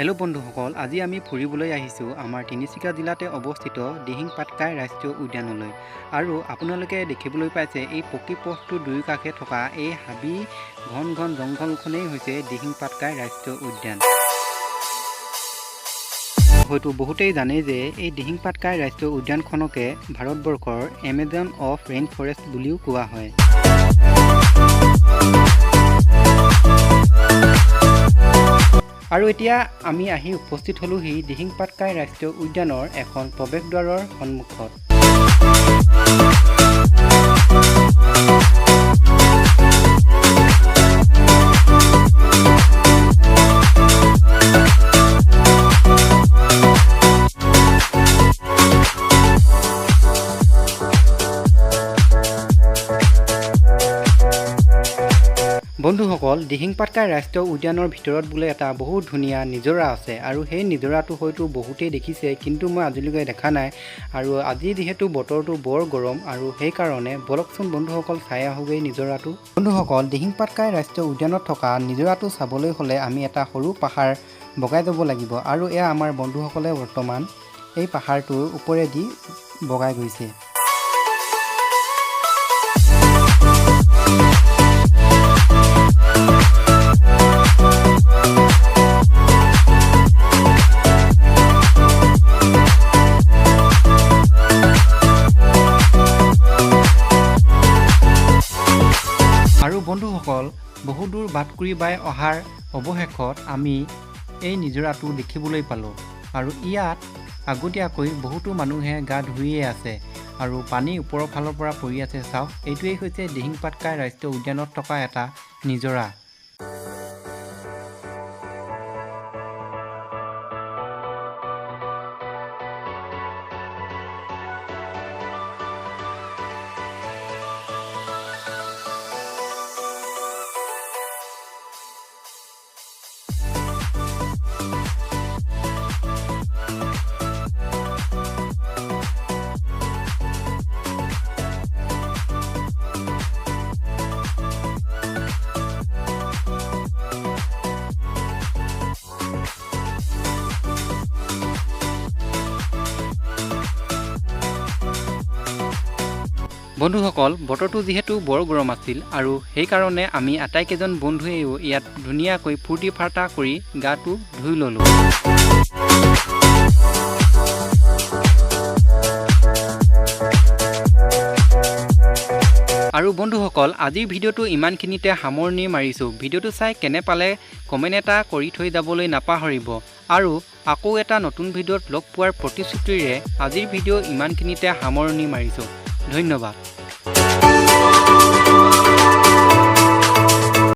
Hello' বন্ধুসকল, আজি আমি ফুৰিবলৈ আহিছোঁ আমাৰ তিনিচুকীয়া জিলাতে অৱস্থিত দিহিং পাটকাই ৰাষ্ট্ৰীয় উদ্যানলৈ। আৰু আপোনালোকে দেখিবলৈ পাইছে, এই পকী পথটোৰ দুয়োকাষে থকা এই হাবি ঘন ঘন জংঘলখনেই হৈছে দিহিং পাটকাই ৰাষ্ট্ৰীয় উদ্যান। হয়তো বহুতেই জানে যে এই দিহিং পাটকাই ৰাষ্ট্ৰীয় উদ্যানখনকে ভাৰতবৰ্ষৰ এমেজন অফ ৰেইন ফৰেষ্ট বুলিও কোৱা হয়। আৰু এতিয়া আমি আহি উপস্থিত হ'লোহি দিহিং পাটকাই ৰাষ্ট্ৰীয় উদ্যানৰ এখন প্ৰৱেশদ্বাৰৰ সন্মুখত। বন্ধুসকল, দিহিং পাটকাই ৰাষ্ট্ৰীয় উদ্যানৰ ভিতৰত বোলে এটা বহুত ধুনীয়া নিজৰা আছে আৰু সেই নিজৰাটো হয়তো বহুতেই দেখিছে, কিন্তু মই আজিলৈকে দেখা নাই। আৰু আজি যিহেতু বতৰটো বৰ গৰম আৰু সেইকাৰণে বলকচোন বন্ধুসকল, চাই আহোঁগৈ নিজৰাটো। বন্ধুসকল, দিহিং পাটকাই ৰাষ্ট্ৰীয় উদ্যানত থকা নিজৰাটো চাবলৈ হ'লে আমি এটা সৰু পাহাৰ বগাই যাব লাগিব আৰু এয়া আমাৰ বন্ধুসকলে বৰ্তমান এই পাহাৰটোৰ ওপৰেদি বগাই গৈছে। আৰু বন্ধুসকল, বহু দূৰ বাটকুৰি বাই অহাৰ অৱশেষত আমি এই নিজৰাটো দেখিবলৈ পালোঁ আৰু ইয়াত আগতীয়াকৈ বহুতো মানুহে গা ধুইয়ে আছে আৰু পানী ওপৰৰ ফালৰ পৰা পৰি আছে। চাওক, এইটোৱেই হৈছে দিহিং পাটকাই ৰাষ্ট্ৰীয় উদ্যানত থকা এটা নিজৰা। বন্ধুসকল, বতৰটো যিহেতু বৰ গৰম আছিল আৰু সেইকাৰণে আমি আটাইকেইজন বন্ধুৱেও ইয়াত ধুনীয়াকৈ ফূৰ্তি ফাৰ্তা কৰি গাটো ধুই ল'লোঁ। আৰু বন্ধুসকল, আজিৰ ভিডিঅ'টো ইমানখিনিতে সামৰণি মাৰিছোঁ। ভিডিঅ'টো চাই কেনে পালে কমেণ্ট এটা কৰি থৈ যাবলৈ নাপাহৰিব আৰু আকৌ এটা নতুন ভিডিঅ'ত লগ পোৱাৰ প্ৰতিশ্ৰুতিৰে আজিৰ ভিডিঅ' ইমানখিনিতে সামৰণি মাৰিছোঁ। ধন্যবাদ।